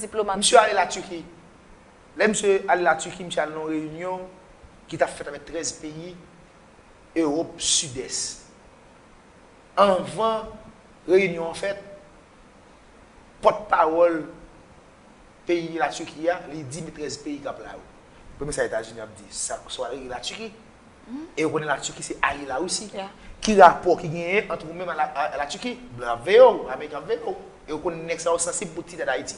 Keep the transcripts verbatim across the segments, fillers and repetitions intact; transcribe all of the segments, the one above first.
Diplomat. Misye ale Latiki. Lè misye ale Latiki, misye al nan yon reyinyon ki t ap fèt avèk trèz peyi Ewòp Sidès. Anvan reyinyon an fèt, pòtpawòl peyi Latiki a, li di men trèz peyi k ap la yo. Premye sa Etazini ap di, sa, sa w ale Latiki. E yo konnen Latiki se alye Larisi. Ki rapò ki genyen ant ou menm a Latiki? Blan ap veye w, Ameriken ap veye w. E yo konnen nèg sa yo sansib pou ti dad Ayiti.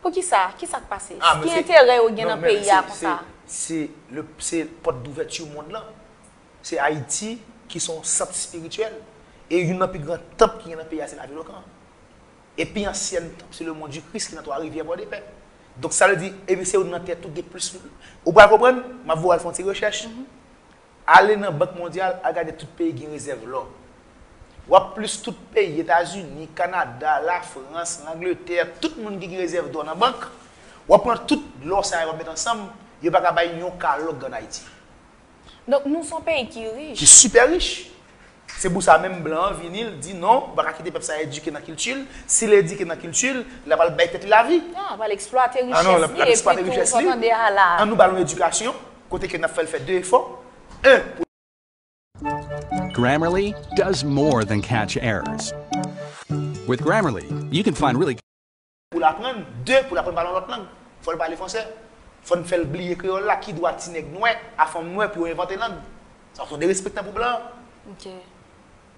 Poukisa? Kisa k pase? Ki enterè yo gen nan peyi a konsa? Se pòt douvèti mond lan. Se Ayiti ki se yon sant espirityèl. E youn nan pi gran tanp ki gen nan peyi a se Lavilokan. E pi ansyèn tanp se Lemon di Kris ki nan Twa Rivyè, Pòdepè. Donk sa vle di, epi se youn nan tèt ou gen plis. Ou pral konprann, m ap voye w al fè yon ti rechèch. Ale nan Bank Mondyal, al gade tout peyi gen rezèv lò. W ap plis tout peyi, Etazini, Kanada, Lafrans, Langletè, tout moun ki gen rezèv dò nan bank, w ap pran tout lò sa yo w ap met ansanm, yo pa ka bay yon kalòg ann Ayiti. Donk nou se yon peyi ki rich. Ki sipè rich. Se pou sa menm blan an vini, l di non, ou pa ka kite pèp sa a edike nan kilti l. Si l edike nan kilti l, l ap al bay tèt li lavi. Ah, pral eksplwate richès li epi tou sa tande a la. Ann nou ba l yon edikasyon kote ke n ap fè l fè de efò. En, pou Grammarly does more than catch errors. With Grammarly, you can find really pou l aprann, de, pou l aprann pale yon lòt lang. Fò l pale fransè. Fò n fè l bliye kreyòl la, ki dwa ti nèg nwè a fanm nwè pou yo envante lang? Sa se yon derespektan pou blan an. Ok.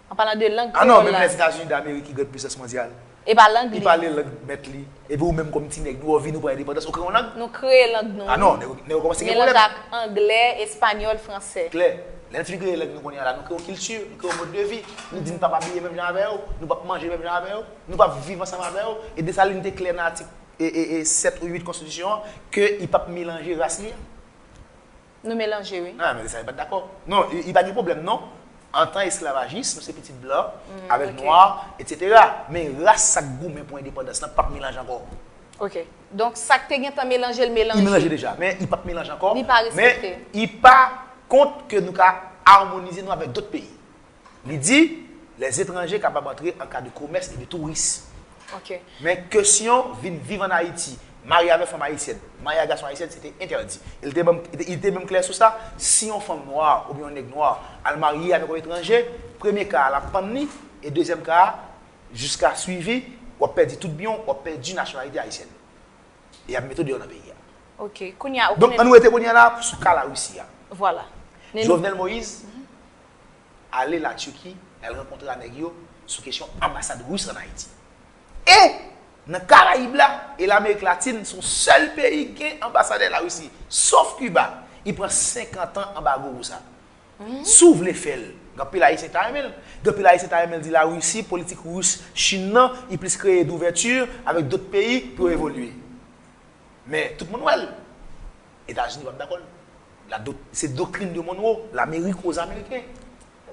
An palan de lang kreyòl la. Ah non, menm Lèzetazini Damerik ki grand pwisans mondyal. E pa lang li. Li pale lang mèt li. Epi ou menm kòm ti nèg nou, ou vini ou pran endepandans, ou kreye yon lang? Nou kreye lang nou. Ah non, nèg yo kòmanse gen pwoblèm. Melanj ak anglè, espanyòl, fransè. Klè. Lè n fin kreye lang nou kounye a la, nou kreye yon kilti, nou kreye yon mòd de vi. Nou di n p ap abiye menm jan avè yo, nou p ap manje menm jan avè yo, nou p ap viv ansanm avè yo. E Desalin te klè nan atik e, e, e, sèt ou uit konstitisyon an ke li p ap melanje ras li a. Nou melanje wi. Ah, men sa li pa t dakò. Non, li pa gen pwoblèm non. Antan esklavajis, nou se pitit blan, avèk nwa, etsetera. Men ras sa k goumen pou endepandans lan p ap melanje ankò. Ok. Donk sa k te gentan melanje l melanje. Li melanje deja, men li p ap melanje ankò. Li pa respekte. Men li pa kont ke nou ka amonize nou avèk dòt peyi. Li di, les étrangers kapab antre an ka de komès e de touris. Men kesyon vin viv ann Ayiti, marye avèk fanm ayisyèn, marye ak gason ayisyèn, se te entèdi. E li te menm, li te menm klè sou sa, si yon fanm nwa oubyen yon nèg nwa al marye avèk yon etranje, premye ka a l ap pann li, e dezyèm ka a, jiska swivi, w ap pèdi tout byen w, w ap pèdi nasyonalite ayisyèn. E y ap mete w deyò nan peyi a. Donk, ann nou rete kounye a la sou ka Larisi a. Vwala. Jovenel Moïse ale Latiki, l al rankontre a nèg yo sou kesyon anbasad ris ann Ayiti. E nan Karayib la e Lamerik Latin, se yon sèl peyi ki gen anbasadè Larisi, sòf Kiba. Li pran senkant an anbago pou sa. Si w vle fè l, gen anpil Ayisyen ki ta renmen l. Gen anpil Ayisyen ki ta renmen l di Larisi, politik ris Chin nan, li plis kreye douvèti avèk dòt peyi pou yo evolye. Men tout moun wè l. Etazini p ap dakò l. La do, se doktrin de Monroe, l'Amérique aux Américains.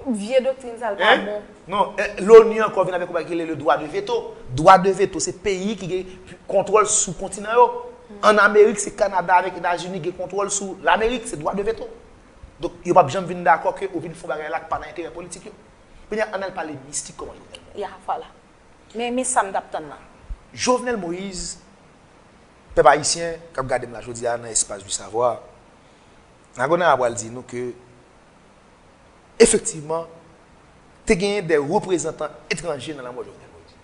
Vye doktrin sa l pa bon. Non, eh, l'ONU ankò vin avèk yon bagay ki rele le droit de veto. Dwa de veto, se peyi ki gen kontwòl sou kontinan yo. Ann Amerik, se Kanada avèk Etazini gen kontwòl sou Lamerik, se dwa de veto. Donk, yo p ap janm vin dakò ke ou vin fè yon bagay la k pa nan enterè politik yo. Kounye a, ann al pale mistik kòman Jovenel Moïse. Ya, vwala. Men, men sa m t ap tann nan. Jovenel Moïse, pèp ayisyen k ap gade m la jodi a nan Espace du Savoir, Nagonaya pral di nou ke, efektivman, te genyen de reprezantan etranje nan lanmò Jovenel Moïse.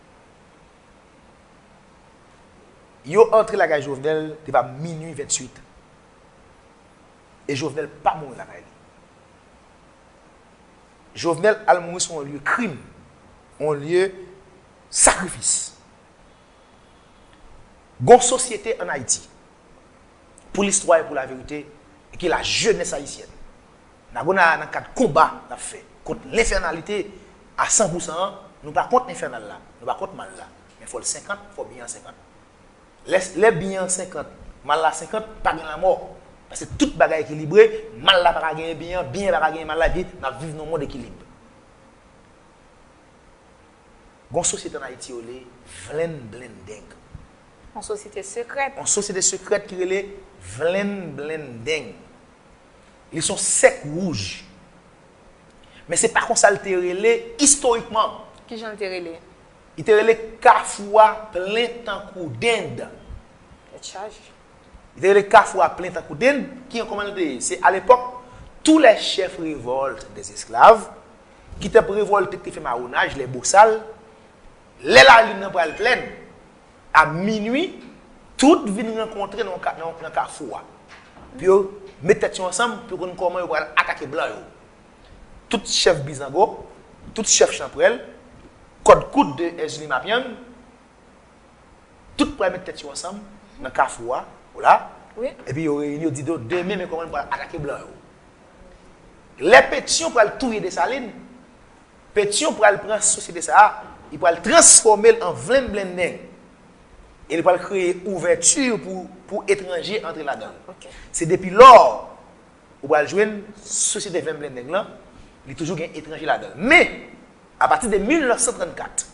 Yo antre lakay Jovenel, te pa minui venntuit. E Jovenel pa mouri lakay li. Jovenel al mouri sou yon lye krim, yon lye sakrifis. Gon sosyete ann Ayiti, pou listwa e pou laverite, e ki la jenès ayisyèn. Nagonaya nan kad konba n ap fè kont lenfènalite a san pou san an, nou pa kont lenfènal la, nou pa kont mal la. Men fò l senkant, fò byen an senkant. Lè, lè byen an senkant, mal la senkant, pa gen lanmò. Paske tout bagay ekilibre, mal la pa ka genyen byen an, byen an pa ka genyen mal la, epi n ap viv nan yon mond ekilib. Gon sosyete ann Ayiti yo rele Vlenn Blenn Deng. Yon sosyete sekrèt. Yon sosyete sekrèt ki rele Vlenn Blenn Deng. Li se yon sèk wouj. Men se pa konsa l te rele istorikman. Kijan l te rele? Li te rele kafou a plen tankou dend. Chaje. Li te rele Kafou a plen tankou dend. Ki yon kòmandan li te ye? Se alepòk, tous les chefs révoltes des esclaves ki t ap revòlte, ki te fè mawonaj, les bossals, lè lalin nan pral plèn, a minui, tout vin rankontre nan, ka- nan, nan kafou a. Pou yo met tèt yo ansanm, pou yo konn kòman yo pral atake blan yo. Tout chèf bizango, tout chèf chanpwèl, kòd koud de Èzili Mapyang, tout pral met tèt yo ansanm nan kafou a, w la, epi yo reyini, yo di, "Demen, men kòman nou pral atake blan yo." Lè Petyon pral touye Desalin, Petyon pral pran sosyete sa a, li pral transfòme l an vlenblendeng. E li pral kreye ouvèti pou, pou etranje antre ladan l. Se depi lò ou pral jwenn sosyete vlenblendeng lan, li toujou gen etranje ladan l. Men, apati de mil nèf san trannkat,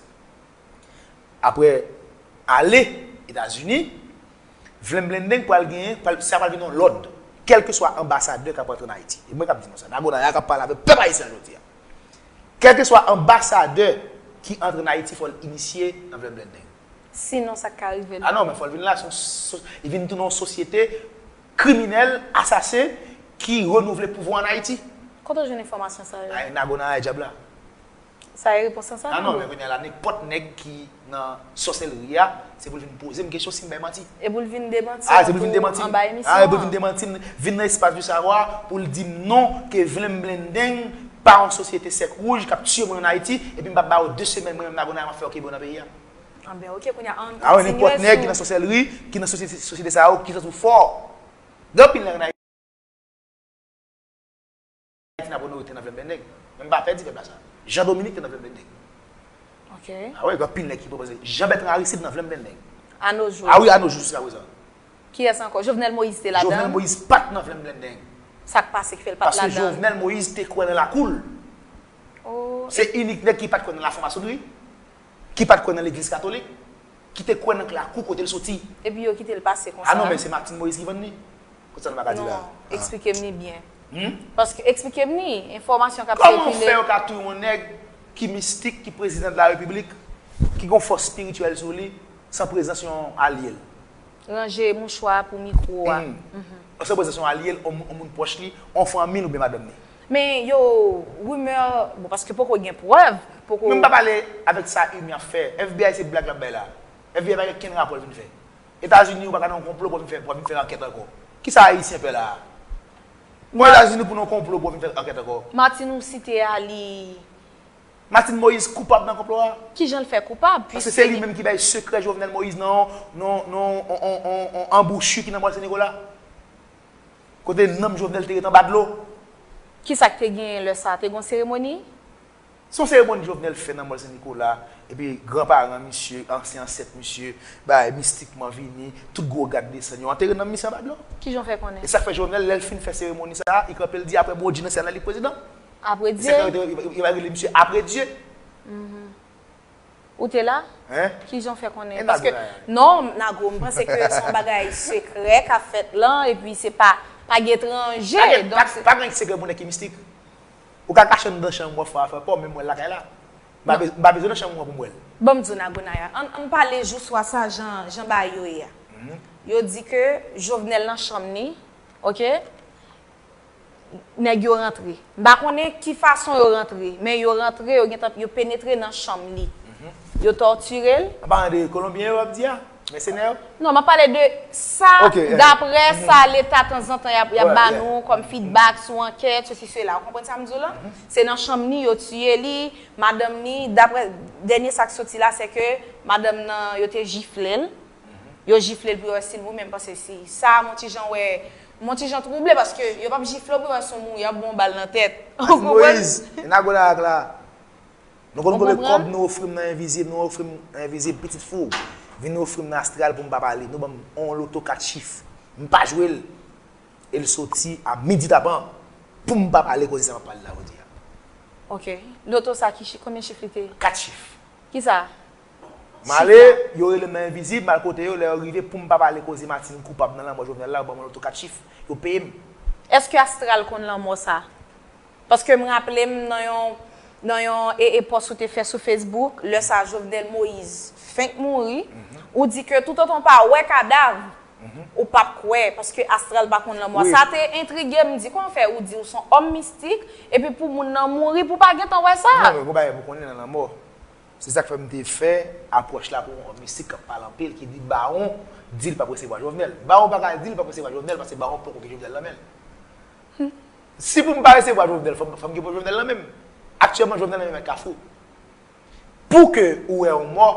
apre ale Etazini, vlenblendeng pral genyen, pral, sa pral vin yon lòd, kèlkeswa anbasadè k ap antre an Ayiti. E mwen k ap di nou sa, Nagonaya k ap pale avèk pèp ayisyen jodi a. Kèlkeswa anbasadè ki antre an Ayiti, fò l inisye nan vlenblendeng. Sinon, sa k ka rive l? Ah non, men fò l vin la, se yon so- li vin tounen yon sosyete kriminèl, asasen, ki renouvle pouvwa an Ayiti. Kote w jwenn enfòmasyon sa yo? Ay, Nagonaya e dyab la. Sa e repons lan sa? Ah non, men kounye a la, nenpòt nèg ki nan sòsèlri a, se pou l vin poze m kesyon si m bay manti. E pou l vin demanti. Ah, se pou l vin demanti m. Anba emisyon an. Ah, e pou l vin demanti m, vin nan espas du savoir, pou l di m non, ke vlenblendeng pa yon sosyete sèk wouj k ap tiye moun ann Ayiti, epi m p ap ba yo de semèn, mwen menm Nagonaya, m ap fè yo kenbe yo nan peyi a. Ah ben, ok, kounye a, ann kontinye sou. Ah wi, nenpòt nèg ki nan sòsèlri, ki nan sosyete, sosyete sa yo, ki santi w fò. Gen anpil nèg ann Ayiti. Ayiti n ap onore te nan vlenblendeng. Men m pa pè di pèp la sa. Jean Dominique te nan vlenblendeng. Ok. Ah wi, gen anpil nèg ki pwopoze. Jean Bertrand Aristide nan vlenblendeng. A no jou. Ah wi, a no jou, jiska prezan. Kiyès ankò? Jovenel Moïse te ladan l? Jovenel Moïse pa t nan vlenblendeng. Sa k pase ki fè l pa t ladan l? Paske Jovenel Moïse te kwè nan lakou l. Oh. Se inik nèg ki pa t kwè nan laframasonri, ki pa t kwè nan legliz katolik, ki te kwè nan lakou kote l soti. Epi yo kite l pase konsa? Ah non, men se Martine Moïse ki vann li. Kot sa nou pa ka di la? Non, eksplike m li byen. Hmm? Paske, eksplike m li, enfòmasyon k ap sikile. Kòman w fè yo ka touye yon nèg ki mistik, ki prezidan de la repiblik, ki gen yon fòs espirityèl sou li, san prezans yon alye l? Ranje mouchwa pou mikwo a. Hmm. Mhm. San prezans yon alye l, yon, yon moun pwòch li, yon fanmi l oubyen madanm li. Men yo, rimè, bon, paske poko gen prèv, poko. Men m pa pale avèk sa UMI ap fè. FBI se blag l ap bay la. FBI pa gen kenn rapò l vin fè. Etazini, ou pa ka nan yon konplo pou w vin fè, pou w vin fè ankèt ankò. Kisa Ayisyen pè la a? Mwen Etazini pou nan yon konplo pou w vin fè ankèt ankò. Martine ou site a, li Martine Moïse koupab nan konplo a? Kijan l fè koupab? Paske se li menm ki bay sekrè Jovenel Moïse nan, nan, nan, on, on, on, on anbouchi ki nan Mòl Sen Nikola. Kote nanm Jovenel te ret anba dlo. Kisa k te genyen lè sa a? Te gen yon seremoni? Se yon seremoni Jovenel fè nan Mòl Sen Nikola, epi granparan misye, ansyen ansèt misye, bay mistikman vini, tout gwo gad desann, yo antere nanm misye anba dlo. Kijan w fè konnen? E sa k fè Jovenel, lè l fin fè seremoni sa a, li kanpe, l di, "Apre Bondye nan syèl la, li prezidan." Apre Dye. Se sa yo te, yo, yo rele misye apre Dye. Mhm. Ou te la? Hein? Kijan w fè konnen? E Nago la. Paske, non, Nago, m panse ke se yon bagay sekrè k ap fèt lan, epi se pa, pa gen etranje. Pa gen, donk pa, se pa gen sekrè pou nèg ki mistik. Ou ka kache anndan chanm ou, fè afè pa w, men m wè l lakay la. M pa bez-, m pa bezwen nan chanm ou an pou m wè l. Ban m di w, Nagonaya, ann, ann pale jou swa sa, jan, jan bagay yo ye a. Mhm. Yo di ke Jovenel nan chanm li, ok? Nèg yo rantre. M pa konnen ki fason yo rantre, men yo rantre, yo gentan, yo penetre nan chanm li. Mhm. Yo tòtire l. An palan de Kolonbyen yo ap di a? Mèsenè yo? Non, m ap pale de sa, ok, eh, daprè, mhm, sa Leta tanzantan y ap, y ap ba nou kòm feedback sou ankèt, sesi, sela. Ou konprann sa m di w la? Mhm. Se nan chanm li, yo tiye li, madanm li, daprè dènye sa k soti la, se ke madanm nan, yo te jifle l. Yo jifle l pou yo wè si l mouri, men m panse si sa, m on ti jan wè, m on ti jan twouble, paske yo p ap jifle w pou yo wè si w mouri, y ap ba w yon bal nan tèt. Ou konprann? Moïse, e Nago la ak la. Nou konn konbyen kòb nou ofri m nan envizib, nou ofri m nan envizib, pitit fou. Vin ofri m nan astral pou m pa pale. Nou ban m on loto kat chif. M pa jwe l. E l soti a midi tapan pou m pa pale koze sa m ap pale la jodi a. Ok. Loto sa ki chi-, konbyen chif li te ye? Kat chif. Kisa? M ale, yo rele m nan envizib, m al kote yo, lè yo rive, pou m pa pale koze Martine koupab nan lanmò Jovenel la, yo ban m yon loto kat chif, yo peye m. Èske astral konn lanmò sa? Paske m raple m nan yon, nan yon e, e pòs ou te fè sou Facebook, lè sa Jovenel Moïse fenk mouri, mhm, ou di ke toutotan w pa wè kadav, Ou p ap kwè, paske astral pa konn lanmò. Wi. Sa te entrige m, m di, kòman fè ou di ou se yon òm mistik, epi pou moun nan mouri, pou pa gentan wè sa? Non, men gon bagay pou konnen nan lanmò. Se sa k fè m te fè apwòch la pou yon òm mistik k ap pale anpil, ki di Bawon di l p ap resevwa Jovenel. Bawon pa ka di l p ap resevwa Jovenel, paske Bawon poko gen Jovenel nan men l. Si pou m pa resevwa Jovenel, fò m, fò m gen pou Jovenel nan men m. Aktyèlman, Jovenel nan men mèt Kafou. Pou ke ou wè yon mò,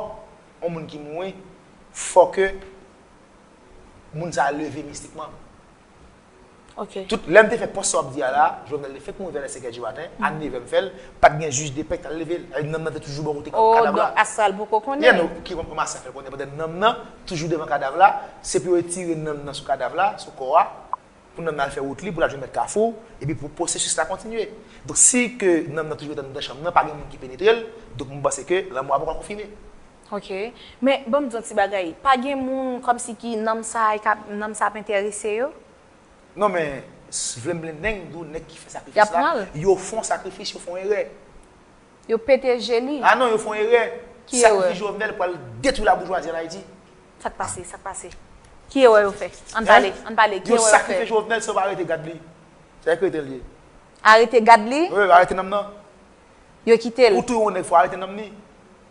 yon moun ki mouri, fò ke moun sa a leve mistikman. Ok. Tout, lè m te fè pòs sa w ap di a la, Jovenel te fèk mouri vè lè senkè di maten, a nevè m fè l, pa t gen jij de pè k t al leve l. Sa vle di nanm nan te toujou bò kote ka-, Oh, kadav la. Donk astral poko konnen. Yeah, nou, ki kòman sa fè l konnen pandan nanm nan toujou devan kadav la, se pou yo retire nanm nan sou kadav la, sou kò a, pou nanm nan al fè wout li, pou l al jwenn mèt Kafou, epi pou pwosesis la kontinye. Donk, si ke nanm nan toujou ret anndan chanm nan, pa gen moun ki penetre l, donk mwen panse ke lanmò a poko konfime. Ok. Men, ban m di yon ti bagay. Pa gen moun kòmsi ki nanm sa a, k ap, nanm sa ap enterese yo? Non, men, s-, vle m vle nèg, m di w, nèg ki fè sakrifis la, yo fè yon sakrifis, yo fè yon erè. Yo pete je li. Ah non, yo fè yon erè. Ki erè? Sakrifis Jovenel pral detwi laboujwazi ann Ayiti. Sa k pase, sa k pase? Ki erè yo fè? Ann pale, ann pale. Ki erè yo fè? Yo sakrifye Jovenel san yo pa arete gad li. Se krete l ye. Arete gad li? Wi, arete nanm nan. Yo kite l. Ou touye yon nèg, fò arete nanm li.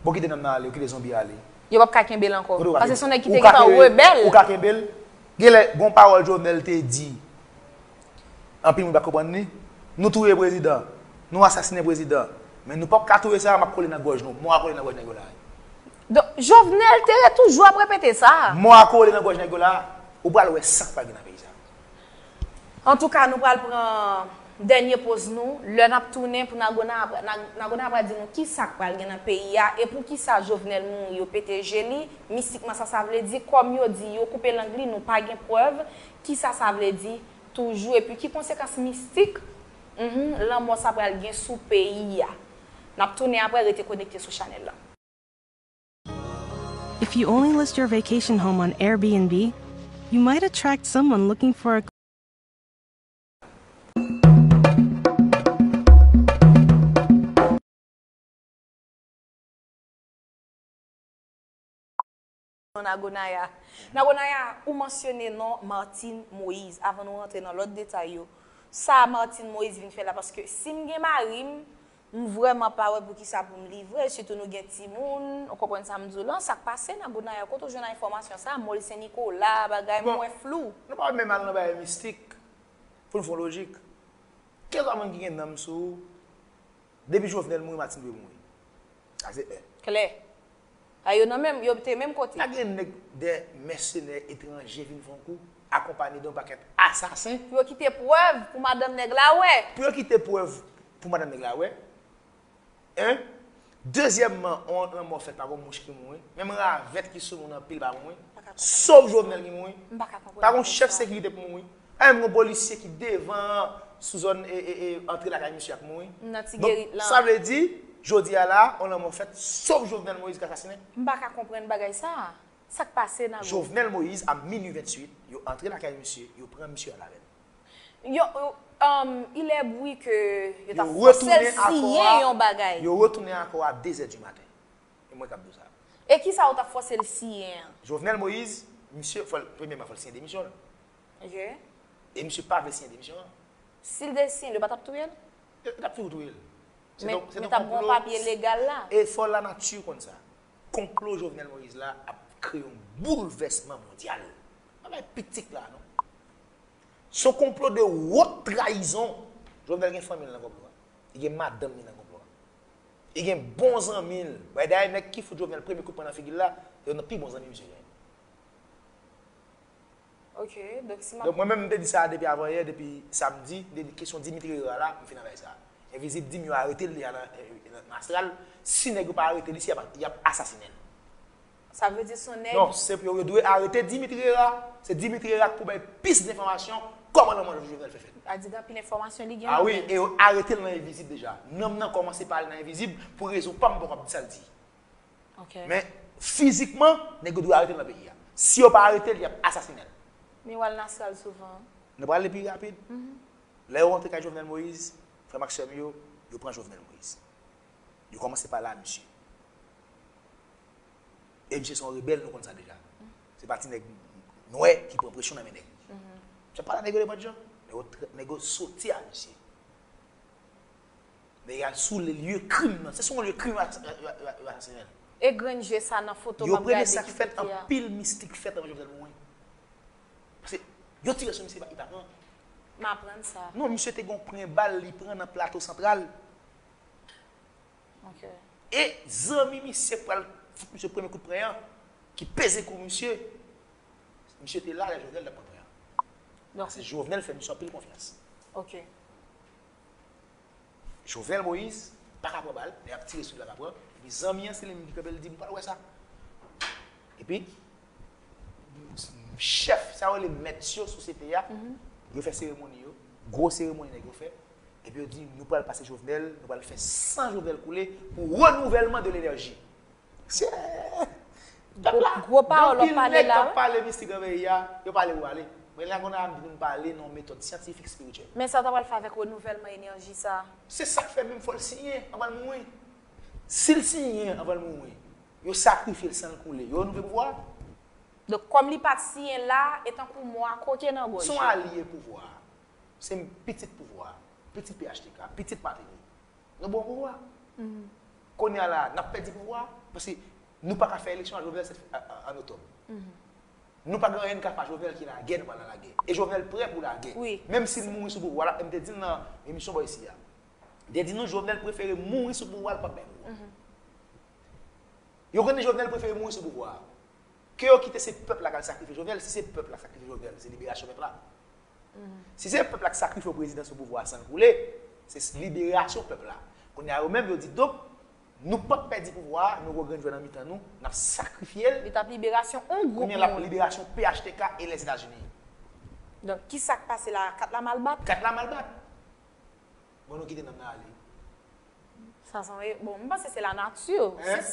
Bon, kite nanm nan ale, ou kite zonbi a ale. Yo p ap ka kenbe l ankò. Kote ou ka kenbe l? Paske se yon nèg ki te gentan rebèl. Ou ka kenbe l. Genlè, gon pawòl Jovenel te di. Anpil moun pa konprann li. Nou touye prezidan. Nou asasinen prezidan. Men nou p ap ka touye sa, m ap kole nan gòj nou. Mò a kole nan gòj nèg yo la. Donk, Jovenel te re-, toujou ap repete sa. Mò a kole nan gòj nèg yo la. Ou pral wè sa k pral gen nan peyi sa. Antouka, nou pral pran dènye poz nou. Lè n ap tounen pou Nagona ap, Nag-, Nagona pral di nou kisa k pral gen nan peyi a e poukisa Jovenel mouri, yo pete je li. Mistikman, sa sa vle di, kòm yo di yo koupe lang li, nou pa gen prèv. Kisa sa vle di toujou, epi ki konsekans mistik, mhm, lanmò sa pral gen sou peyi a? N ap tounen apre, rete konekte sou chanèl la. If you only list your vacation home on Airbnb, you might attract someone looking for a Nagonaya. Nagonaya, ou mansyone non Martine Moïse. Avan nou rantre nan lòt detay yo, sa Martine Moïse vin fè la, paske si m gen mari m, m vrèman pa wè poukisa pou m livre, sitou nou gen timoun, ou konprann sa m di w lan, sa k pase Nagonaya, kote w jwenn enfòmasyon sa, Mòl Sen Nikola, bagay, m wè flou. Nou pa menm al nan bagay mistik, pou n fè yon lojik. Kèlkeswa moun ki gen nanm sou ou, depi Jovenel mouri, Martine dwe mouri. Sa se en. Klè. A yo nan menm, yo te menm kote. Pa gen nèg de mèsenè etranje vin fè yon kou, akonpaye de yon pakèt asasen. Pou yo kite prèv pou madanm nèg la wè. Pou yo kite prèv pou madanm nèg la wè. En. Dezyèmman, yon lanmò fèt pa gon mouch ki mouri. Menm ravèt ki sou moun anpil pa mouri. Sof Jovenel ki mouri. M pa ka konprann. Pa gon chèf sekirite pou mouri. Pa menm gon polisye ki devan an, sou zòn, e, e, e, antre lakay misye ap mouri. M nan ti gerit lan. Donk, sa vle di, jodi a la, yon lanmò fèt, sof Jovenel Moïse k asasinen. M pa ka konprann bagay sa a. Sa k pase, Nago? Jovenel Moïse, a minui venntuit, yo antre lakay misye, yo pran misye al avè l. Yo, yo, um, il est bruit que yo ta fòse l siyen yon bagay. Yo retounen akò a de zè di maten. E mwen k ap di w sa. E kisa yo ta fòse l siyen an? Jovenel Moïse, misye, fò l, premyèman, fò l siyen demisyon l. Ok. E misye pa vle siyen demisyon an. Si l te siyen l, yo pa t ap touye l? Yo t ap toujou touye l. Men, men t ap gon papye legal la. E fò lanati konn sa. Konplo Jovenel Moïse la ap kreye yon boulvèsman mondyal. Pa bay pitit la, non. Se yon konplo de wot trayizon. Jovenel gen fanmi l nan konplo a. Li gen madanm li nan konplo a. Li gen bon zanmi l. Bay dayè nèg ki fout Jovenel premye kout pwen nan figi l la, se youn nan pi bon zanmi misye genyen. Ok, donk si m ap... Donk mwen menm, m te di sa depi avanyè, depi samdi, m te di kesyon Dimitri Herrera la, m fin avè sa. Envizib di m yo arete l deja nan, nan, nan astral. Si nèg yo pa arete li, si y ap, y ap asasinen l. Sa vle di se yon nèg... Non, se pou yo, yo dwe arete Dimitri Herrera. Se Dimitri Herrera k pou bay plis enfòmasyon kòman lanmò Jovenel fè fèt. A di gen anpil enfòmasyon li gen nan men l. A wi, e yo arete l nan envizib deja. Nanm nan kòmanse pale nan envizib pou rezon pa m poko ap di sa l di. Ok. Men fizikman, nèg yo dwe arete l nan peyi a. Si yo pa arete l, y ap asasinen l. Men w al nan astral souvan? Nou pral ale pi rapid. Mhm. Lè yo rantre kay Jovenel Moïse, frè m ak sè m yo, yo pran Jovenel Moïse. Yo kòmanse pale a misye. E misye se yon rebèl, nou konn sa deja. Se pa ti nèg nwè ki pran presyon nan men nèg. Sa pa la nèg yo depann jan. Nèg yo tra- nèg yo soti a misye. Nèg yo al sou lye krim nan. Se sou yon lye krim yo a- yo- yo- yo asasinen l. E grenn je sa nan foto Yo m ap premye gade sa k ki fèt pete a. Anpil mistik fèt anvan Jovenel mouri. Paske yo tire sou misye, li pa pran. M aprann sa. Non, misye te gon pran bal li pran nan Plato Santral. Ok. E zanmi misye pral fout misye premye kout pran an, ki peze kou misye. Misye te la lè Jovenel t ap pran pran an. Donk, Se Jovenel fè misye anpil konfyans. Ok. Jovenel Moïse pa ka pran bal, lè y ap tire sou li pa ka pran. Epi zanmi an se li menm ki kanpe l di m pral wè sa. Epi chèf sa yo rele mèt yo sosyete a, yo fè seremoni yo, gwo seremoni nèg yo fè. Epi yo di nou pral pase Jovenel, nou pral fè san Jovenel koule pou renouvèlman de lenèji. Se pèp la. Gwo pawòl w ap pale la, K ap pale mistik nan peyi a, yo pale pou pale. Mwen la konn ap di nou pale nan yon metòd syantifik espirityèl. Men sa w ta pral fè avèk renouvèlman enèji sa? Se sa k fè menm fò l siyen anvan l mouri. Si l siyen anvan l mouri, yo sakrifye l san l koule, yo renouvle pouvwa a. Donk, kòm li pa t siyen la, e tankou mò a koke nan gòj. Se yon alye pouvwa a. Se pitit pouvwa a. Pitit P H T K, pitit Martelly. Nou bon pouvwa. Kounye a la, n ap pèdi pouvwa, paske nou pa ka fè eleksyon a Jovenel sèt an otòb. Nou pa gen anyen n ka fè a Jovenel ki lagè, nou pa nan lagè. E Jovenel prè pou lagè. Wi. Menm si l mouri sou pouvwa la, m te di l nan emisyon bò isi a. M te di nou Jovenel prefere mouri sou pouvwa l pa bay pouvwa. Yo konnen Jovenel prefere mouri sou pouvwa. Ke yo kite se pèp la k al sakrifye Jovenel, si se pèp la k sakrifye Jovenel, se liberasyon pèp la. Si se pèp la k sakrifye yon prezidan sou pouvwa a san l koule, se liberasyon pèp la. Kounye a yo menm yo di donk, nou p ap pèdi pouvwa a, nou gwo grenn jwè nan mitan nou, n ap sakrifye l. Li t ap liberasyon yon gwoup Kounye a l ap moun. Liberasyon P H T K e Lèzetazini. Donk, ki sa k pase la? Kat la mal bat? Kat la mal bat. Bon, nou kite nonm nan ale. Sa sanble, bon, m panse se lanati. Si,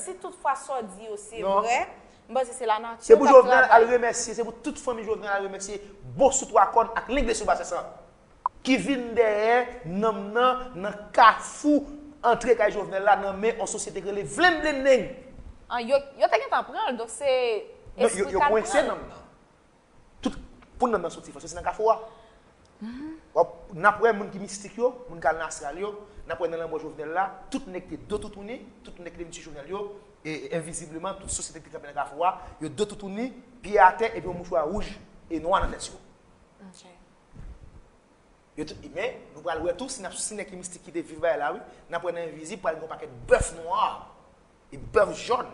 si toutfwa sa w di yo se Non. Vrè, m panse se lanati. Se pou Jovenel al remèsye, se pou tout fanmi Jovenel al remèsye Bosou Twa Kòn ak Lenglesou Basèsan ki vin dèyè nonm nan nan kafou antre kay Jovenel la nan men yon sosyete ki rele Vlenbleneng. An, yo, yo te gentan pran l, donk se Non, yo, yo kwense nonm nan. Tout, pou nonm nan soti, fò soti nan kafou a. W ap, n ap wè moun ki mistik yo, moun k al nan astral yo, n ap wè nan lanmò Jovenel la, tout nèg te do toutouni, tout nèg ki te vin sou Jovenel yo, e, e envizibleman, tout sosyete ki te kanpe nan kafou a, yo do toutouni, pye atè, epi yon mouchwa wouj e nwa nan tèt yo. Yo tout, men, nou pral wè tou, si n ap, si nèg ki mistik ki te viv bagay la, wi, n ap wè nan envizib, pral gen yon pakèt bèf nwa e bèf jòn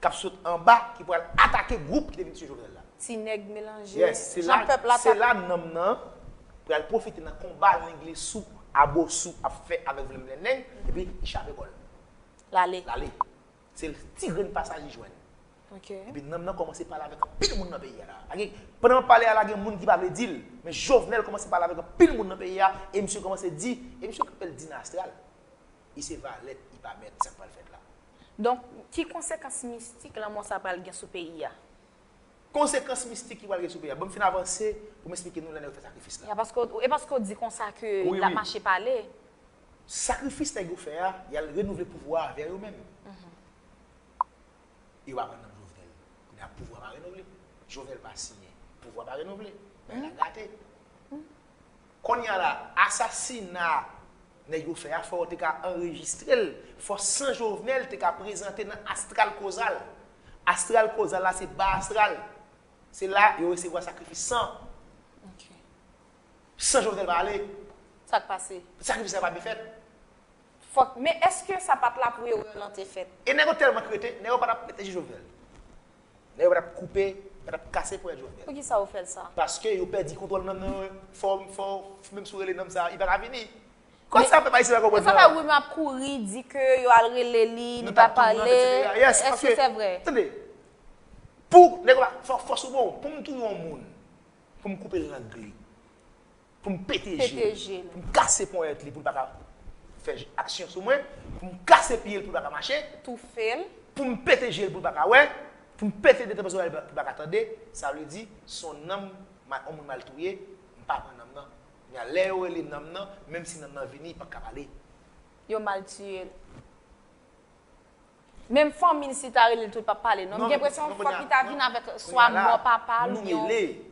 k ap sot anba, ki pral atake gwoup ki te vin sou Jovenel la. Ti nèg melanje. Yes, se Jan la, pèp la se t la nonm nan pral pwofite nan konba Lenglesou a Bosou ap fè avèk Vlenbleneng, epi li chape kò l. Lale. Lale. Se ti grenn pasaj li jwenn. Ok. Epi nonm nan kòmanse pale avèk anpil moun nan peyi a la. Agi, pandan m ap pale a la, gen moun ki pa vle di l. Men Jovenel kòmanse pale avèk anpil moun nan peyi a, e misye kòmanse di, e misye kanpe l di nan astral. Li se valèt, li pa mèt, sa k pral fèt la. Donk, ki konsekans mistik lanmò sa pral gen sou peyi a? Konsekans mistik ki pral gen sou peyi a. Ban m fin avanse pou m esplike nou lè nèg yo fè sakrifis la. Ya, paske, e paske w di konsa ke Wi, l ap wi. mache pale. Sakrifis nèg yo fè a, y al renouvle pouvwa a avè yo menm. Yo pa pran nonm Jovenel. Kounye a pouvwa pa renouvle. Jovenel pa siyen. Pouvwa pa renouvle. Bagay la gate. Kounye a la, asasina nèg yo fè a, fò yo te ka anrejistre l. Fò san Jovenel te ka prezante nan astral kozal. Astral kozal la, se ba astral. Se la yo resevwa sakrifis san. Ok. San Jovenel pa ale. Sa k pase? Sakrifis la pa byen fèt. Fòk, men èske sa pa t la pou erè lan te fèt? E nèg yo tèlman krete, nèg yo pa t ap pwoteje Jovenel. Nèg yo pa t ap koupe, pa t ap kase ponyèt Jovenel. Poukisa w fè l sa? Paske yo pèdi kontwòl nonm nan, fò, fò, menm si w rele nonm sa, li pa ka vini. Kòm sa pèp ayisyen pa konprann Sa fè nan. Wi m ap kouri di ke yo al rele li, li Nou pa tap touye, pale. et cetera. Yes, Èske paske, se vre? Tande, pou, nèg yo pa, fò, fò sou bon, pou m touye yon moun, pou m koupe l rang li, pou m pete je Pete l, je l. Pou m kase ponyèt li, pou l pa ka fè aksyon sou mwen, pou m kase pye l, pou l pa ka mache, Toufe l. Pou m pete je l, pou l pa ka wè, pou m pete de tanpozorèl pou l pa ka tande, sa vle di, se yon nanm, ma- yon moun m al touye, m pa pran nanm nan. Men lè yo rele nanm nan, menm si nanm nan vini, li p ap ka pale. Yo mal tiye l. Menm fanmi l, si ta rele l tou, l p ap pale non. M gen enpresyon fòk li ta vin avèk swa mò papa l oubyen.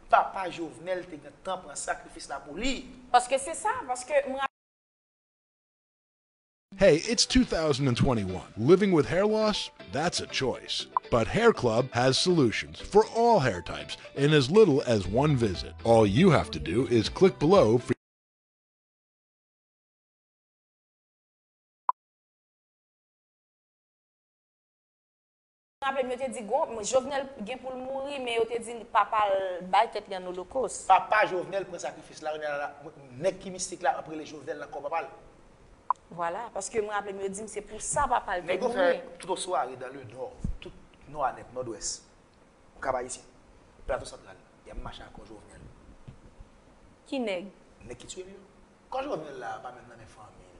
Papa Jovenel te gentan pran sakrifis la pou li. Paske se sa, paske m Hey, it's two thousand twenty-one. Living with hair loss? That's a choice. But Hair Club has solutions for all hair types in as little as one visit. All you have to do is click below for Raple m yo te di gon, Jovenel gen pou l mouri, men yo te di papa l bay tèt li an olokos. Papa Jovenel pran sakrifis la, kounye a la, nèg ki mistik la ap rele Jovenel nan kò papa l. Vwala, paske m raple m yo di m se pou sa papa l te mouri. Nèg yo fè tout yon sware dans le nord, tout nò a nèt, nòdwès. Kap Ayisyen, Plato Santral, y ap mache ak kò Jovenel. Ki nèg? Nèg ki tiye m yo. Kò Jovenel la pa menm nan men fanmi l.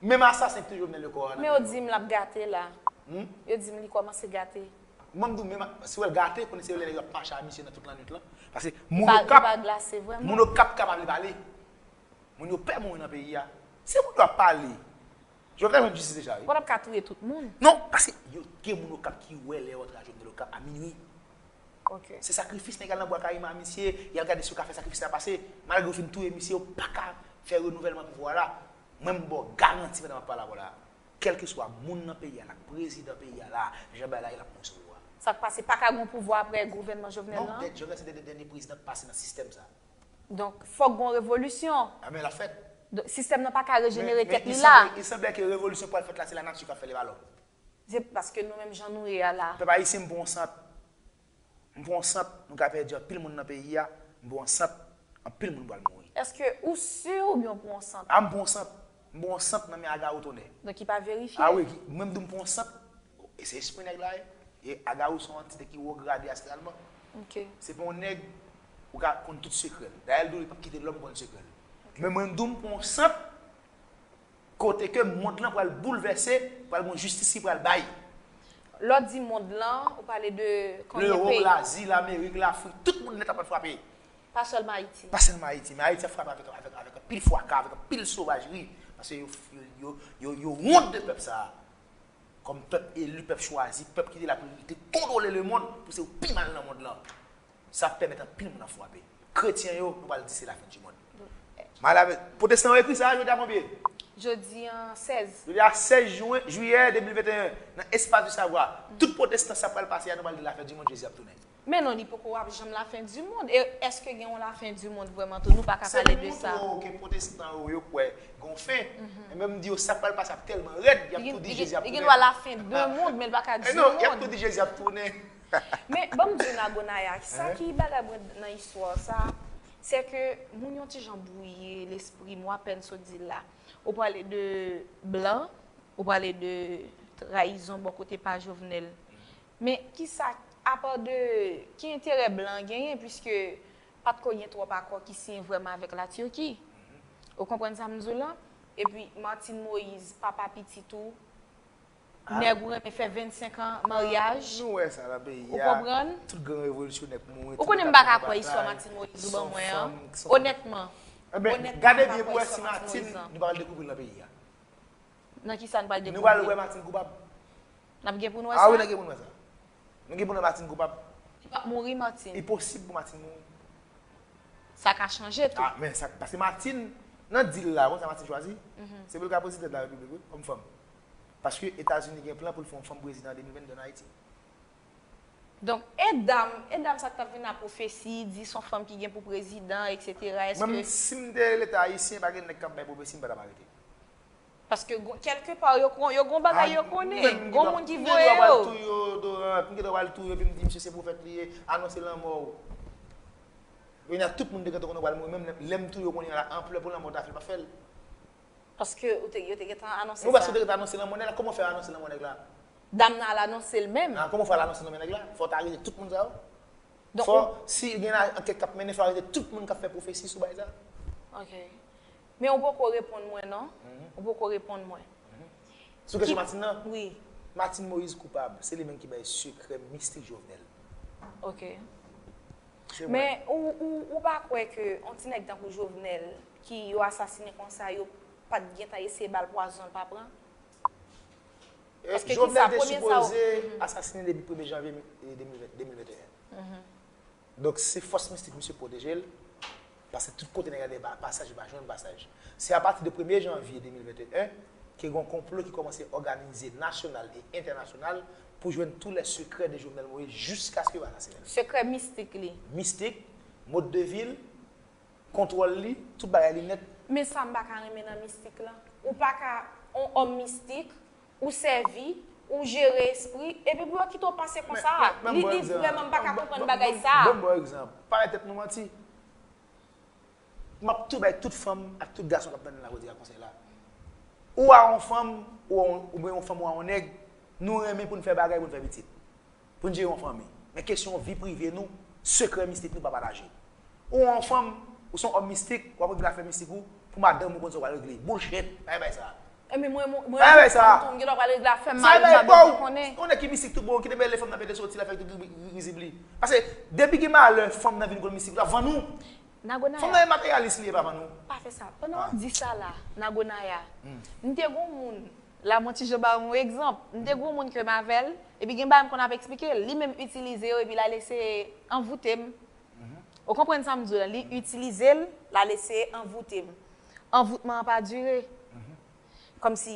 Menm asasen ki touye Jovenel yo kò a nan men yo. Men yo di m l ap gate la. Yo di m li kòmanse gate. Mwen m di w menm si w wè l gate, konnen se yo lè nèg yo ap mache a misye nan tout lannwit lan. Paske moun Okap, moun Okap kapab li pale. Moun yo pè mouri nan peyi a. Se moun yo ap pale. Jovenel jwenn jistis deja wi. Bon, n ap ka touye tout moun. Non, paske yo gen moun Okap ki wè lè yo antre a Jovenel Okap a minwi. Se sakrifis nèg al nan Bwa Kayiman a misye, y al gade si yo ka fè sakrifis la pase. Malgre yo fin touye misye, yo pa ka fè renouvèlman pouvwa la. Mwen m ba w garanti pandan m ap pale avè w la, kèlkeswa moun nan peyi a la, prezidan peyi a la, jan bagay la ye l ap mouri sou pouvwa. Sa k pase, pa ka gen yon pouvwa apre gouvènman Jovenel lan? Non, Jovenel se dènye prezidan k pase nan sistèm sa. Donk, fòk gen yon revolisyon. Enben, l ap fèt. Donk, sistèm nan pa ka rejenere tèt li la. Men, men, il sanble, il sanble ke revolisyon pral fèt la, se lanati k ap fè l e pa lòm. Se paske nou menm jan nou ye a la. Pèp ayisyen, m pran yon sant. M pran yon sant, nou ka pèdi anpil moun nan peyi a. M pran yon sant, anpil moun pral mouri. Èske ou si oubyen w pran yon sant? A, m pran yon sant. M pran yon sant nan men Agawou Tonnè. Donk, ki pa verifye? A wi, mwen m di w m pran yon sant. E se espri nèg la ye. E Agawou se yon antite ki wo grade astralman. Se pa yon nèg ou ka konn tout sekrè l. Dayè l di w li p ap kite lòm konn sekrè l. Men mwen m di w m pran yon sant kote ke mond lan pral boulvèse, pral gen yon jistis ki pral bay. Lè w di mond lan, ou pale de konbyen peyi? Lewòp, Lazi, Lamerik, Lafrik, tout moun nèt ap pral frape. Pa sèlman Ayiti. Pa sèlman Ayiti, men Ayiti ap frape avèk, avèk, avèk anpil fraka, avèk anpil sovajri. Paske yo, yo, yo, yo, yo wont de pèp sa a. Kòm pèp eli, pèp chwazi, pèp ki te la pou te kontwole lemonn, pou se yo pi mal nan mond lan. Sa ap pèmèt anpil moun ap frape. Kretyen yo, nou pral di se lafen di mond. Malave, pwotestan yo ekri sa, jodi a konbyen? Jodi a sèz. Jodi a sèz jwen, jiyè de mil venteyen, nan Espace du Savoir, tout pwotestan sa pral pase a, nou pral di lafen di mond, Jezi ap tounen. Men non, li poko ap janm lafen di mond. E èske gen yon lafen di mond vrèman tou? Nou pa ka pale de sa. Se moun yo ke pwotestan yo, yo kwè gen yon fen. Enben m di yo sa k pral pase ap tèlman rèd, y ap tou di Jezi ap tounen. Li gen dwa lafen de mond, men l pa ka di yon mond. Non, y ap tou di Jezi ap tounen. Men ban m di w Nagonaya, sa ki bagay mwen nan istwa sa, se ke moun yon ti jan bwouye lespri m, w apèn sot di l la. Ou pale de blan, ou pale de trayizon bò kote pa Jovenel. Men kisa, apa de, ki enterè blan genyen, piske pa t ko gen twòp akò ki siyen vrèman avèk Latiki? Ou konprann sa m di w lan? Epi Martine Moïse, papa pitit ou, nèg ou renmen fè vennsenk an maryaj. Nou wè sa nan peyi a. Ou konprann? Tout gran revolisyonè k mouri. Ou konnen m pa ka kwè istwa Martine Moïse ou ban mwen an. Onètman. Onètman, m pa ka kwè istwa Martine Moïse lan. Nou pral dekouvri l nan peyi a. Nan kisa n pral dekouvri? Nou pral wè Martine koupab. N ap gen pou n wè sa? A wi, n ap gen pou n wè sa. Nou gen pou n wè Martine koupab. Li p ap mouri, Martine? Li posib pou Martine mouri. Sa ka chanje tou. A, men sa, paske Martine, nan deal la, konn sa Martine chwazi? Se pou l ka poze tèt larepiblik, wi, kòm fanm. Paske Etazini gen plan pou l fè yon fanm prezidan an de mil venn de an Ayiti. Donk, e dam, e dam sa k t ap vin a pwofesi, di s on fanm ki gen pou prezidan, etsetera, èske. Mwen menm, si m te Leta ayisyen, pa gen nèg k ap bay pwofesi, m pa t ap arete. Paske, kèlkepa, yo, yo gen yon bagay yo konnen. Gen yon moun ki voye yo. M gen dwa pral tou yo, Dorant, m gen dwa pral tou yo, epi m di, misye se pwofèt li ye, anonse lanmò w. Kounye a, tout moun te gentan konnen w pral mouri, menm lè, lè m tou yo kounye a la, anplè pou lanmò w ta fè, l pa fè l. Paske ou te, yo te gentan anonse sa. Ou panse yo te gentan anonse lanmò nèg la? Kòman w fè anonse lanmò nèg la? Dam nan al anonse l menm. A, kòman w fè al anonse lanmò nèg la? Fò w ta arete tout moun sa yo. Fò, si gen ankèt k ap mennen, fò w arete tout moun k ap fè pwofesi sou bagay sa. Ok. Men ou poko reponn mwen non. Ou poko reponn mwen. Sou kesyon Martine nan? Wi. Martine Moïse koupab. Se li menm ki bay sekrè mistik Jovenel. Ok. Men ou, ou, ou pa kwè ke yon ti nèg tankou Jovenel, ki yo asasinen konsa, yo pa t gentan eseye ba l pwazon, l pa pran? Paske ki sa, premye sa w. Jovenel te sipoze asasinen depi premye janvye, eh, de mil ven, de mil venteyen. Donk, se fòs mistik misye pwoteje l, paske tout kote nèg la gen pa-, pasaj, li pa jwenn pasaj. Se apati de premye janvye de mil venteyen ke gen yon konplo ki kòmanse òganize nasyonal e entènasyonal pou jwenn tous les secrets de Jovenel Moïse jiskaske yo asasinen l. Sekrè mistik li. Mistik, mode de vie l, kontwòl li, tout bagay li nèt. Men sa m pa ka renmen nan mistik lan. Ou pa ka, on òm mistik, ou sèvi, ou jere espri, epi pou yo kite w pase konsa. Li, li vrèman, m pa ka konprann bagay sa. Ban m ba w egzanp. Pa bay tèt nou manti. M ap tou bay tout fanm ak tout gason k ap tande n la jodi a konsèy la. Ou a yon fanm, ou a yon, oubyen yon fanm ou a yon nèg, nou renmen pou n fè bagay, pou n fè pitit. Pou n jere yon fanmi. Men kesyon vi prive nou, sekrè mistik nou pa pataje. Ou yon fanm, ou se yon òm mistik, w ap regle afè mistik ou, pou madanm ou konn sa w pral regle. Bullshit, pa bay sa. Ebyen mwen, mwen, mwen, Pa bay sa. Tou, m gen dwa pral regle afè m, Sa mari m bay pa pou bezwen konnen. Yon nèg ki mistik tout bon, kite bèl fanm nan pete soti la fè tout gri-, gri-, grizib li. Paske depi gen malè, fanm nan vin konn mistik, l ap vann ou. Nagonaya. Fanm nan e materyalis li ye, pa vann ou. Pa fè sa. Pandan w ap di sa la, Nagonaya, m te gon moun, la mwen ti jan ba yon egzanp, m te gon moun ke m avè l, epi gen bagay m konn ap eksplike l, li menm itilize yo, epi l al eseye anvoute m. Ou konprann sa m di w la, li itilize l, l al eseye anvoute m. Anvoutman an pa dire. Kòmsi,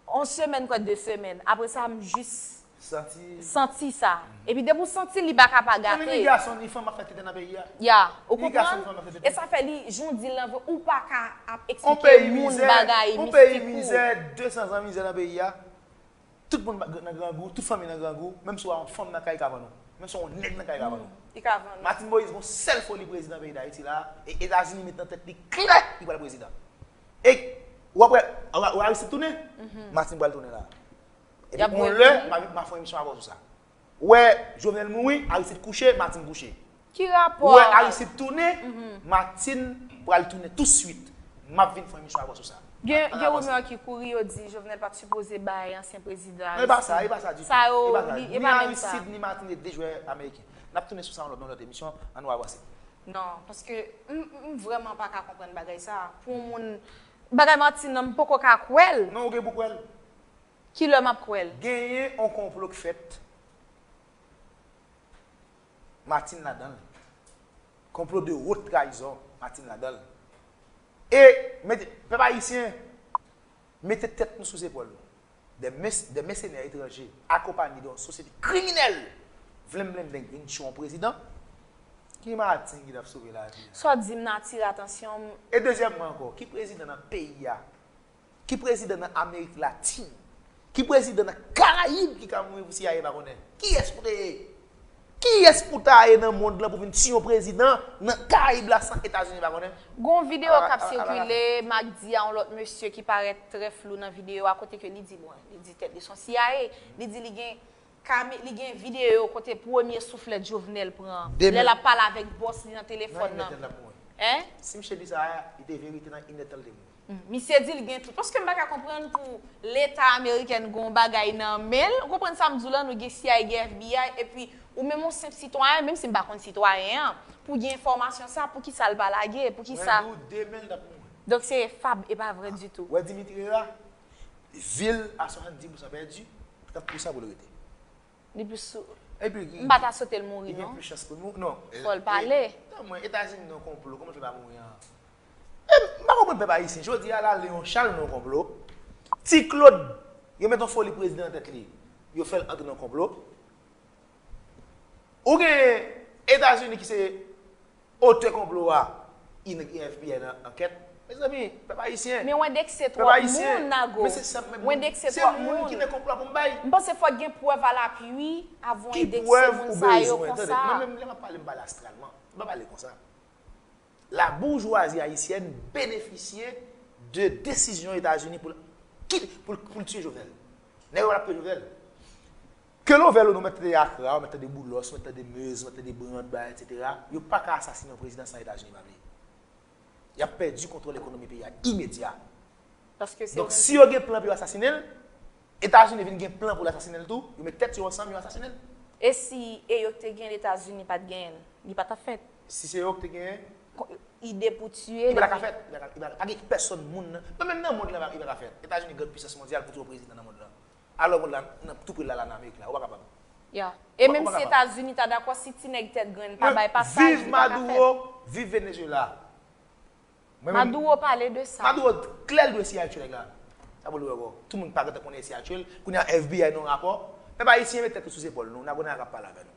yon semèn, kwè de semèn. Apre sa, m jis Santi. Santi sa. Epi depi w santi l, li pa ka pa gate. Ni gason, ni fanm ap fè tete nan peyi a. Ya, ou konprann? Ni gason, ni fanm ap fè tete. E sa fè li, jan w di l lan vre, ou pa ka ap eksplike moun bagay mistik ou. On peyi mizè, de san zan mizè nan peyi a. Tout moun nan grangou, tout fanmi nan grangou, menm si w a yon fanm nan kay ka vann ou. Menm si w a yon nèg nan kay ka vann ou. Li ka vann ou. Martine Moïse gon sèl foli prezidan peyi Dayiti la, e Etazini met nan tèt li klè li pral prezidan. E w ap wè, w a, w a Aristide tounen, Martine pral tounen la. Epi yon lè, m a, m a fè yon emisyon avè w sou sa. Ou wè, Jovenel mouri, Aristide kouche, Martine kouche. Ki rapò? Ou wè, Aristide tounen, Martine pral tounen touswit. M ap vin fè yon emisyon avè w sou sa. Gen, gen rimè ki kouri, yo di Jovenel pa t sipoze bay ansyen prezidan Aristide. Non, e pa sa, e pa sa ditou. Sa yo, e pa sa. Li, e pa menm sa. Ni Aristide, ni Martine, se de jwè ameriken. N ap tounen sou sa nan yon lòt, nan yon lòt emisyon, ann nou avanse. Non, paske m, m vrèman pa ka konprann bagay sa. Pou yon moun, bagay Martine nan, m poko ka kwè l. Non, ou gen pou kwè l. Kilè m ap kwè l? Genyen yon konplo k fèt. Martine ladan l. Konplo de haute trahison, Martine ladan l. E, mete, pèp ayisyen, mete tèt nou sou zepòl nou. Des mes-, des mercenaires étrangers accompagnés de yon sosyete kriminèl vle m blendeng vin tchwe yon prezidan. Ki Martine ki t ap sove lavi a? Sa w di m nan atire atansyon m. E dezyèmman ankò, ki prezidan nan peyi a? Ki prezidan nan Amerik Latin? Ki prezidan nan Karayib ki ka mouri pou C I A pa konnen? Kiyès pou te ye? Kiyès pou ta ye nan mond lan pou vin tiye yon prezidan nan Karayib la san Etazini pa konnen? Gon videyo k ap sikile, m ak di a yon lòt mesye ki parèt trè flou nan videyo a, kote ke li di, bon, li di tèt li se yon C I A, li di li gen kame-, li gen videyo kote premye souflèt Jovenel pran, lè l ap pale avèk bòs li nan telefòn nan. Hein? Si misye di sa a, li te verite nan inèdtan l te mouri. Misye di l gen tout. Paske m pa ka konprann pou Leta ameriken gen yon bagay nan men l. Ou konprann sa m di w lan, nou gen C I A, gen F B I, epi ou menm yon senp sitwayen, menm si m pa konn sitwayen an, pou gen enfòmasyon sa, poukisa l pa lage, poukisa? Mwen di w demen l t ap mouri. Donk se fab, e pa vrè ditou. Ou wè Dimitri Herrard, vil a swasanndis pousan pèdi, trant pousan pou l rete. Li plis sou. Epi, m pa ta swete l mouri, non. Li gen plis chans pou l mouri, non. Fò l pale. Tanmwen, Etazini nan konplo, kòman l fè pa mouri an? E, m pa konprann pèp ayisyen. Jodi a la, Léon Charles nan konplo. Ti Claude, yo met yon foli prezidan nan tèt li. Yo fè l antre nan konplo. Ou gen Etazini ki se otè konplo a, I N, F B I nan ankèt. Mezanmi, pèp ayisyen. Men w endekse twòp moun, Nago. W endekse twòp moun. Se moun ki nan konplo a pou m bay. M panse fòk gen prèv alapui avan w endekse moun sa yo konsa. Ki prèv ou bezwen? Tande, mwen menm, lè m ap pale, m pale astralman. M pa pale konsa. Laboujwazi ayisyèn benefisye de desizyon Etazini pou l, pou l, pou l tiye Jovenel. Nèg yo pa t ap tiye Jovenel. Ke l ouvè l ou non, mèt tande Akra, mèt tande Boulos, mèt tande Meuse, mèt tande Brand, bagay, etsetera, yo pa ka asasinen yon prezidan san Etazini pa vle. Y ap pèdi kontwòl ekonomi peyi a imedya. Paske se Donk, si yo gen plan pou yo asasinen l, Etazini vin gen plan pou l asasinen l tou, yo met tèt yo ansanm, yo asasinen l. E si e yo te gen l, Etazini pa t genyen l, li pa t ap fèt? Si se yo ki te genyen? Ide pou tiye l. Li pa ta ka fèt. Li pa ta, li pa ta, pa gen pèsonn moun nan. Menm nan mond lan, li pa ka fèt. Etazini gran pisans mondyal pou tiye yon prezidan nan mond lan. Alò, moun la, nan tou pre la, la nan Amerik la, ou pa kapab. Ya. E menm si Etazini ta dakò, si ti nèg tèt grenn pa bay pasaj, li pa ka fèt. Viv Maduro, viv Venezuela. Maduro pale de sa. Maduro klè l dwe si al tchwe nèg la. Sa pou l wè ankò. Tout moun pa gentan konnen si al tchwe l. Kounye a F B I nan rapò. Pèp ayisyen, met tèt nou sou zepòl nou. Nagonaya k ap pale avè nou.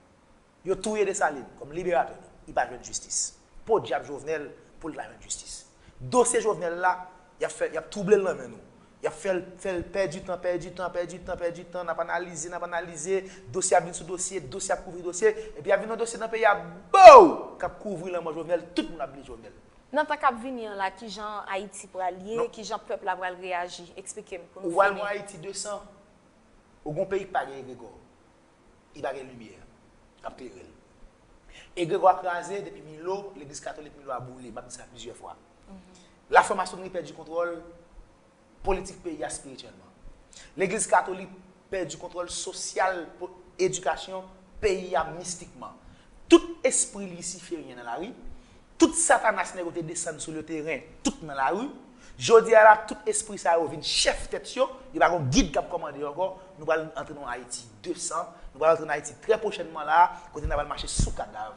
Yo touye Desalin kòm liberatè nou. Li pa jwenn jistis. Podyab Jovenel pou l ta jwenn jistis. Dosye Jovenel la, y ap fè, y ap twouble l nan men nou. Y ap fè l, fè l pèdi tan, pèdi tan, pèdi tan, pèdi tan. N ap analize, n ap analize. Dosye ap vin sou dosye, dosye ap kouvri dosye. Epi ap vin yon dosye nan peyi a, bow! K ap kouvri lanmò Jovenel. Tout moun ap bliye Jovenel. Nan tan k ap vini an la, kijan Ayiti pral ye, kijan pèp la pral reyaji? Eksplike m pou nou fini. Ou pral wè Ayiti de san. Ou gon peyi k pa gen egregò. Li pa gen limyè k ap klere l. Egregò a kraze depi Milo, legliz katolik Milo a boule, m ap di sa plizyè fwa. Lafranmasonri pèdi kontwòl politik peyi a espirityèlman. Legliz katolik pèdi kontwòl sosyal, po-, edikasyon peyi a mistikman. Tout espri lisiferyen nan lari, tout satanas nèg yo te desann sou le teren, tout nan lari. Jodi a la, tout espri sa yo vin chèf tèt yo, yo pa gon gid k ap kòmande yo ankò. Nou pral antre nan Ayiti de san, nou pral antre nan Ayiti trè pwochènman la, kote n a pral mache sou kadav.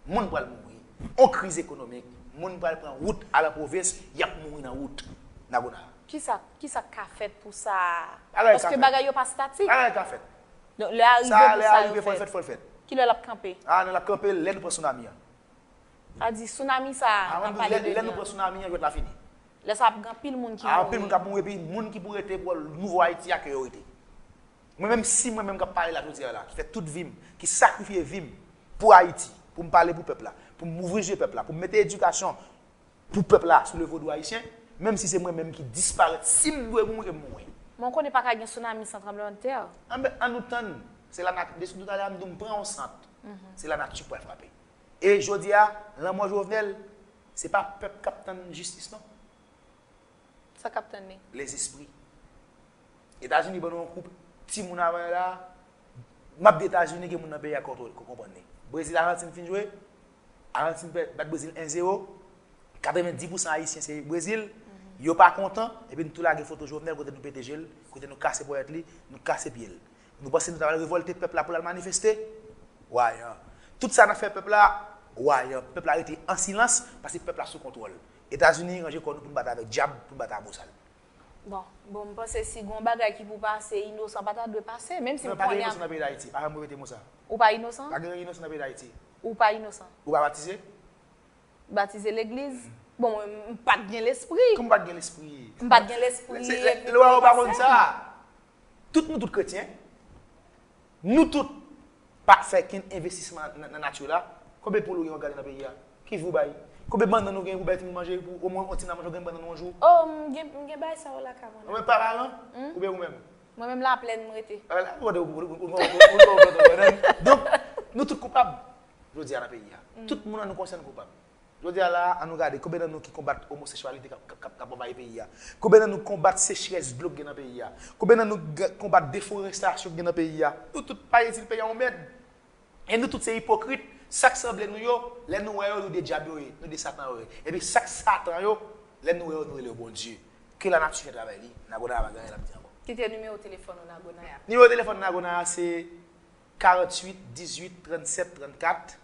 Moun pral mouri. On kriz ekonomik. Moun pral pran wout al an pwovens, y ap mouri nan wout. Nagona. Kisa, kisa k ka fèt pou sa? Paske bagay yo pa statik. Bagay ka fèt. Donk, lè a rive pou sa yo fèt. Fò l fèt, fò l fèt. Kilè l ap kanpe? Ah, non, l ap kanpe lè nou pran tsunami an. Sa di, tsunami sa a, n ap pale de li an. Lè nou pran tsunami an, jwèt la fini. Lè sa ap gen anpil moun ki mouri. Anpil moun k ap mouri, epi moun ki pou rete pou nouvo Ayiti a, ke yo rete. Mwen menm, si mwen menm k ap pale la jodi a la, ki fè tout vi m, ki sakrifye vi m pou Ayiti, pou m pale pou pèp la, pou m ouvri je pèp la, pou m mete edikasyon pou pèp la sou le vodou ayisyen, menm si se mwen menm ki disparèt, si m dwe mouri, ke m mouri. Men w konnen pa ka gen tsunami san tranblemanntè. Anben, ann nou tann, se lanati, depi talè a m di w m pran yon sant, se lanati k pral frape. E jodi a, lanmò Jovenel, se pa pèp k ap tann jistis non. Sa k ap tann li? Lèzespri. Etazini ban nou yon koup timoun avè la. M ap di Etazini, gen moun nan peyi a k kontwole, k konprann li. Brezil, Ajantin fin jwe. Ajantin pè-, bat Brezil en zewo. Katrevenndis pousan Ayisyen se Brezil. Yo pa kontan. Epi nou tou lage foto Jovenel kote nou pete je l, kote nou kase ponyèt li, nou kase pye l. Nou panse nou ta pral revòlte pèp la pou l al manifeste? Wayan. Tout sa n ap fè pèp la, wayan. Pèp la rete an silans, paske pèp la sou kontwòl. Etazini ranje kò nou pou n bat avèk dyab, pou n bat ak bosal. Bon, bon, m panse si gon bagay ki pou pase, inosan pa ta dwe pase, menm si m konnen. Non, pa gen inosan nan peyi Dayiti, pa janm repete mo sa. Ou pa inosan? Pa gen inosan nan peyi Dayiti. Ou pa inosan? Ou pa batize? Batize legliz? Bon, mwen, m pa t gen lespri. Kòman w pa t gen lespri? M pa t gen lespri. Se, se, lè w pa konn sa. Tout nou tout kretyen. Nou tout pa fè kenn envestisman nan, nan nati la. Konbyen poul ou gen w gade nan peyi a? Ki vi w bay? Konbyen bannann ou gen pou bay timoun manje, pou omwen yon ti nan manje, w gen bannann yon jou? Oh, m gen, m gen bay sa yo lakay mwen. Ou menm pa paran? Oubyen ou menm? Mwen menm Laplèn m rete. Donk, nou tout koupab. Jodi a nan peyi a. Tout moun an nou konsène koupab. Jodi a la, an nou gade, konbyen nan nou ki konbat omoseksyalite k ap, k ap, k ap, k ap anvayi peyi a? Konbyen nan nou konbat sechrès dlo k gen nan peyi a? Konbyen nan nou g-, konbat deforestasyon k gen nan peyi a? Nou tout pa itil peyi a yon mèd. E nou tout se ipokrit. Sa k sanble nou yo, lè nou wè yo, nou de dyab yo ye, nou de Satan yo ye. Epi sa k Satan yo, lè nou wè yo, nou rele yo Bondye. Ke lanati fè travay li, Nagonaya pa gen anyen l ap di ankò. Kite nimewo telefòn ou, Nagonaya. Nimewo telefòn Nagonaya se karanntuit dizuit trannsèt trannkat,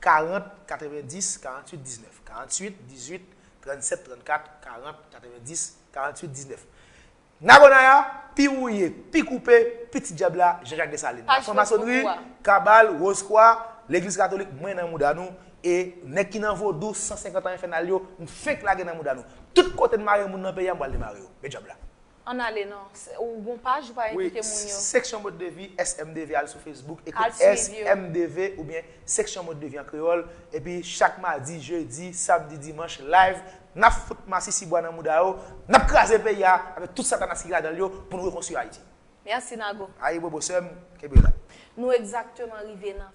karant katrevendis karanntuit diznèf. Karanntuit dizuit trannsèt trannkat, karant katrevendis karanntuit diznèf. Nagonaya, pi wouye, pi koupe, pitit dyab la, Jean-Jacques Dessalines. Paj Facebook ou a. Franmasonri, kabal, wozkwa, legliz katolik, mwen nan mouda nou, e nèg ki nan vodou san senkant an enfènal yo, m fenk lage nan mouda nou. Tout kote n mare moun nan peyi a, m pral demare yo. Men dyab la. Ann ale non. Se, ou gon paj ou pa envite moun yo? Wi, Section Mode de Vie, S M D V, al sou Facebook, ekri S M D V oubyen Section Mode de Vie an kreyòl. Epi chak madi, jedi, samdi, dimanch, live, n ap fout masisi bwa nan mouda yo, n ap kraze peyi a avèk tout satanas ki ladan l yo pou n rekonstwi Ayiti. Mèsi, Nago. Ayibobo, sè m, kenbe la. Nou egzakteman rive nan